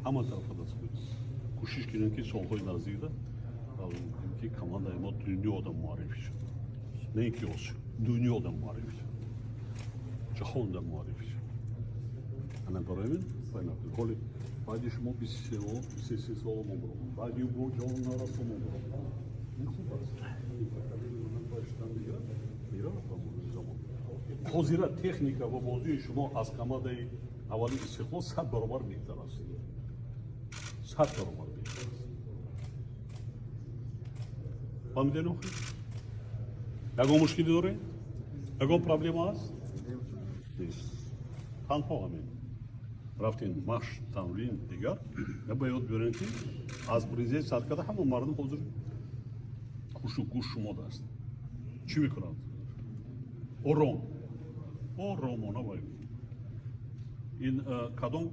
Ҳама тарафа дастгирӣ. Кӯшиш кунем, ки солҳои наздикда ки командаи мо дунёда муаррифӣ шуд. На ин ки Осиё, дунёда муаррифӣ шуд. Ҷаҳонда муаррифӣ шуд. Ана барои мин вай накунед. Ҳоли баъди шумо 23 сола мо баромад. Баъди бо ҷавон нарасо мо баромад. Ин хуб аст. Ин поколение ман баштан мегирад, меравад ба мурури замон. Ҳозира техника ва бозии шумо аз командаи аввали Истиқлол 100 баробар беҳтар аст. 100 баробар беҳтар аст. Фаҳмидед охир? Ягон мушкилӣ доред? Ягон проблема аст? Нест. Танҳо ҳамин. Рафтин машқ, тамрин, дигар, ба ёд биёрем, ки аз президент сар карда ҳама мардум ҳозир ҳушу гӯш шумода аст. Чӣ мекунанд? Ором. Оромона вай. Ин кадом